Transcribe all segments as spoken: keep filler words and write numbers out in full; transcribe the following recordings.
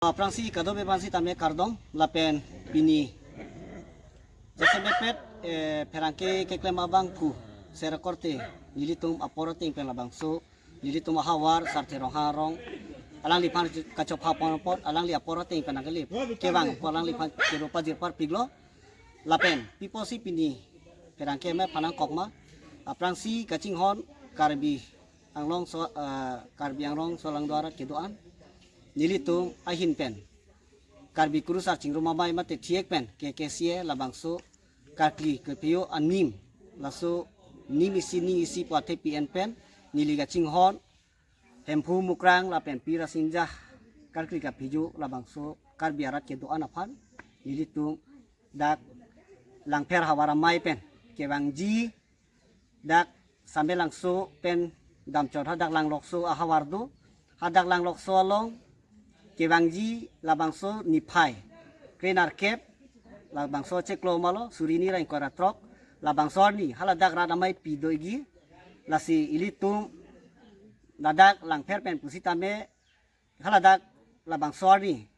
Aphrangsi kadokave aphan sitame kardom lapen pini jasemet pet, eh, pherangke keklem abangphu sera korte nelitum apor ateng pen labangso nelitum ahavar Sarthe Ronghang arong alangliphan kachopha pon apot alangli apor ateng pen nangkele kevang apot alangliphan kedo pajir parpiklo. Lapen pi apotsi pini pherangke amei aphan nangkok ma, aphrangsi kachinghon Karbi Anglong so, ah, Karbi Anglong solangdo arat kedo-an nelitum ahin pen Karbi Kurusar Chingrum Amei mate thiek pen K K C A labangso karkli kephejo anim, laso nim isi ning isi pu athepi en pen neli kachinghon Hemphu Mukrang lapen Pi Rasinja karkli kaphejo labangso Karbi arat kedo-an aphan nelitum dak Langpher Havar Amei pen kevangji, dak Samelangso pen damchot hadak Langlokso ahavar do, hadak Langlokso along kevangji labangso niphai kre-nerkep, labangso chiklo malo suri hini ra ingkoi ra throk, labangso arni haladak rat ameipi doji. Lasi ilitum ladak Langpher pen pusitame haladak labangso arni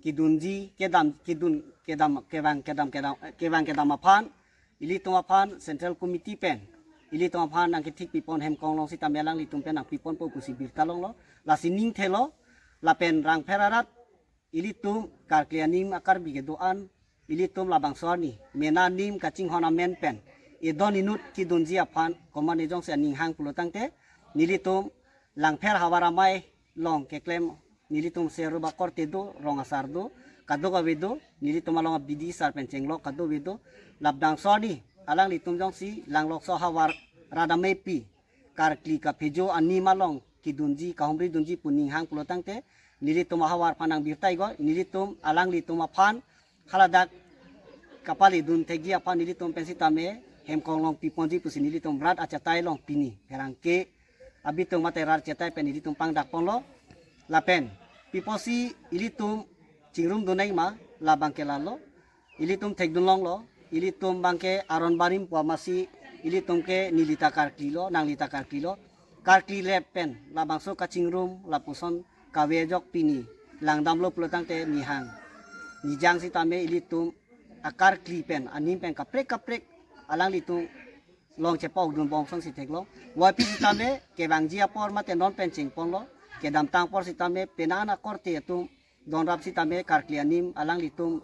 kedunji kedam, kedun kedam, kevang kedam kedam, eh, kevang kedam aphan ilitum aphan Central Committee pen ilitum aphan nangkethik pipon hem konglong sitame alanglitum pen nangpiponpo pusi birta longlo. Lasi ning thelo lapen Langpher arat ilitum karkli anim a-Karbi kedo-an ilitum labangso arni mena nim kachinghon amen pen edon inut kedunji aphan komat ejongsi aning hang pulo tangte nelitum Langpher Havar Amei along keklem nelitum seruba korte do, rong asar do, kadokave do, nelitum along abidi sar pen chenglok kadokave do. Labangso arni alanglitum jongsi Langlokso ahavar rat ameipi karkli kaphejo anim along kedunji kahumri dunji pu ning hang pulo tangte nelitum ahavar aphan nangbirta iklo, nelitum alanglitum aphan haladak kapali dun thekji aphan nelitum pen sitame hem konglong piponji pusi nelitum rat achatai along pini pherangke abitung mate rat achatai pen nelitum pangdak ponlo. Lapen pi apotsi ilitum chingrum dun nangma, labang ke lalo, ilitum thekdun longlo, ilitum abangke aron barim pu amatsi ilitum ke nelita karklilo, nanglita karklilo. Karkli lep pen labangso kachingrum lapuson kave ajok pini langdamlo pulo tangte nihang nijang sitame ilitum akarkli pen anim pen kaprek kaprek alanglitum along chepa-okdun bom asonsi theklong. Waipi sitame kevangji apor mate non pen chengponlo, kedamtang apor sitame pena-an akorte atum donrap sitame karkli anim alanglitum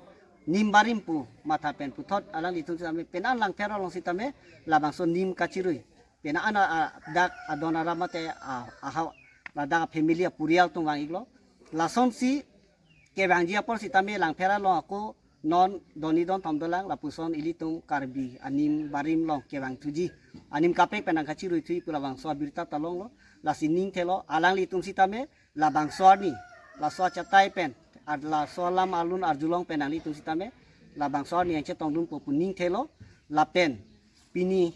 nim barim pu matha pen puthot alanglitum sitame pena-an Langpher along sitame labangso nim kachirui pena-an a, a, dak adon arap mate a, aha, ladak a-family apurial atum vang iklo. Lasonsi kevangji apor sitame Langpher along ako non doni don thom dolang lapuson ilitum Karbi anim barim along kevang thuji, anim kaprek pen nangkachirui thuji pu labangso abirta ta longlo. Lasi ning thelo alanglitum sitame labangso arni laso achatai pen, ar laso alam alun arjulong pen nanglitum sitame labangso arni nangchetongdunpo pu ning thelo. Lapen pini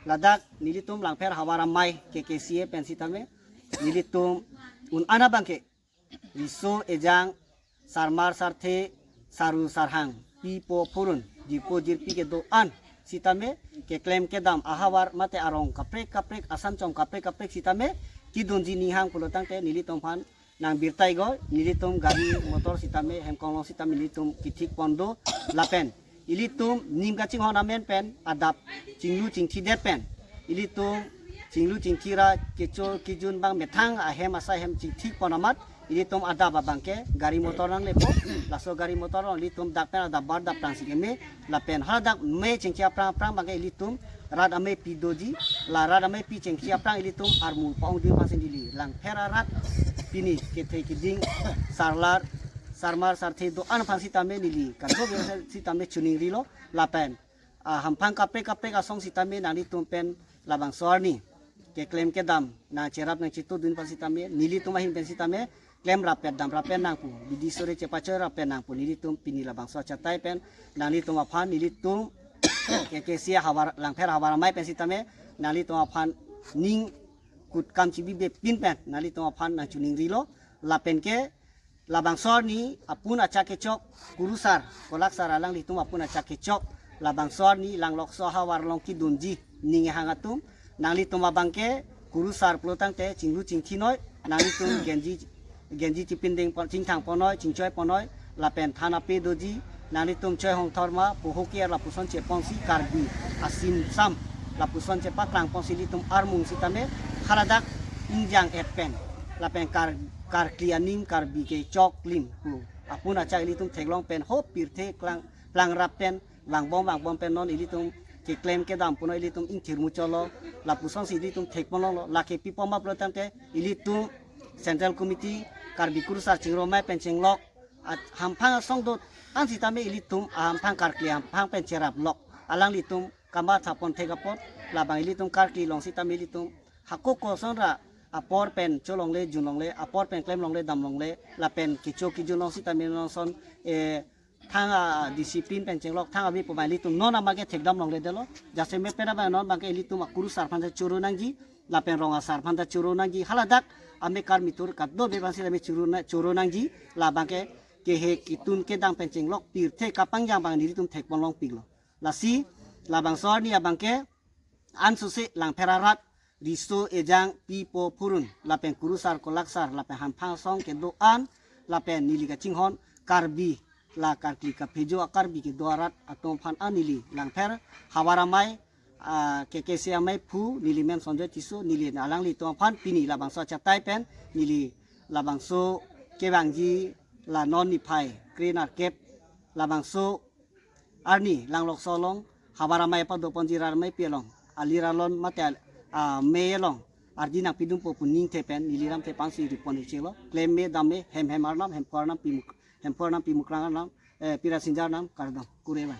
ladak nelitum Langpher Havar Amei K K C A pen sitame nelitum un-an abangke riso ejang, sarmar sarthe, saru sarhang, pipo phurun, jirpo jirpi kedo-an sitame keklem kedam ahavar mate arong kaprek kaprek, asanchom kaprek kaprek sitame kedunji ning hang pulo tangte nelitum aphan nangbirta iklo. Nelitum gari motor sitame hem konglong sitame nelitum kethik pon do. Lapen ilitum nim kachinghon amen pen adap chinglu chingthi det pen ilitum chinglu chingthi ra kecho kejun abang methang ahem asai hem chingthik pon amat ilitum adap abangke gari motor nanglepo. Laso gari motor along ilitum dak pen adap bar dap tangsi keme, lapen hadak mei chengchi aphrang aphrang abangke ilitum rat ameipi doji, la rat ameipi chengchi aphrang ilitum armu pa-ongdun aphansi neli Langpher arat pini kethe kiding sarlar sarmar sarthe do-an aphan sitame neli kadokave sitame choningrilo. Lapen a, hamphang kaprek kaprek asong sitame nanglitum pen labangso arni keklem kedam nangcherap nangchetudun aphan sitame nelitum ahin pen sitame klemrap pen damrap pen nangpo, bidi sore chepachoirap pen nangpo. Nelitum pini labangso achatai pen nanglitum aphan nelitum K K C A havar, Langpher Havar Amei pen sitame nanglitum aphan ning kut kam chibibe pin pen nanglitum aphan nangchoningrilo. Lapen ke labangso arni apun achak kechok kurusar, kolaksar alanglitum apun achak kechok labangso arni Langlokso ahavar along kedunji ning ehang atum, nanglitum abangke kurusar pulo tangte chinglu chingthinoi, nanglitum genji Genji chipinding pon, chingthang ponnoi, chingchoi ponnoi, lapen thana pe doji, nanglitum choi hongthor ma, poho ke lapuson cheponsi Karbi asimsam lapuson chepaklang ponsi ilitum armung sitame haladak ingjang et pen, lapen kar karkli anim Karbi ke choklim pu apun achak ilitum theklong pen ho pirthe klang klangrap pen vangbom vangbom pen non ilitum keklem kedam puno ilitum ingthir muchotlo, lapusonsi ilitum thekponlonglo. Lake pi poma pulo tangte ilitum Central Committee Karbi Kurusar Chingrum Amei pen chenglok at hamphang asong do an sitame ilitum ahamphang karkli hamphang pen cherap lok alanglitum kama thapon thek apot labang ilitum karkli long sitame ilitum hako koson ra apor pen cholongle junlongle apor pen klemlongle damlongle lapen kecho kijunlong sitame nonson eh thang adiscipline pen chenglok thang abi pumai ilitum non amake thekdamlongledetlo. Jasemet pen abang non abangke ilitum akurusar aphan ta choro nangji lapen rong asar aphan ta choro nangji. Haladak amekar mitur kadokave aphansi tame choro na choro nangji. Labangke kehe kitun kedang pen chenglok pirthe kapangjang abang nelitum thekponlongpiklo. Lasi labangso arni abangke ansose Langpher arat, riso ejang, pipo phurun lapen kurusar kolaksar lapen hamphang asong kedo-an lapen neli kachinghon Karbi la karkli kaphejo a-Karbi kedo arat atum aphan an neli Langpher Havar Amei, ah, K K C Amei phu, neli men Sonjoy Tisso, neli alanglitum aphan pini labangso achatai pen neli labangso kevangji la non niphai kre-nerkep labangso arni Langlokso along Havar Amei pado ponji rat ameipi along, ali rat along mate al-, amei along ardi nangpidunpo pu ningthe pen neli lamthe aphansi ripon ichelo. Klem me dam me, hem hem arnam, Hemphu arnam, Pimuk Hemphu arnam, Pimukrang arnam, eh, Pirasinja arnam kardom. Kureva.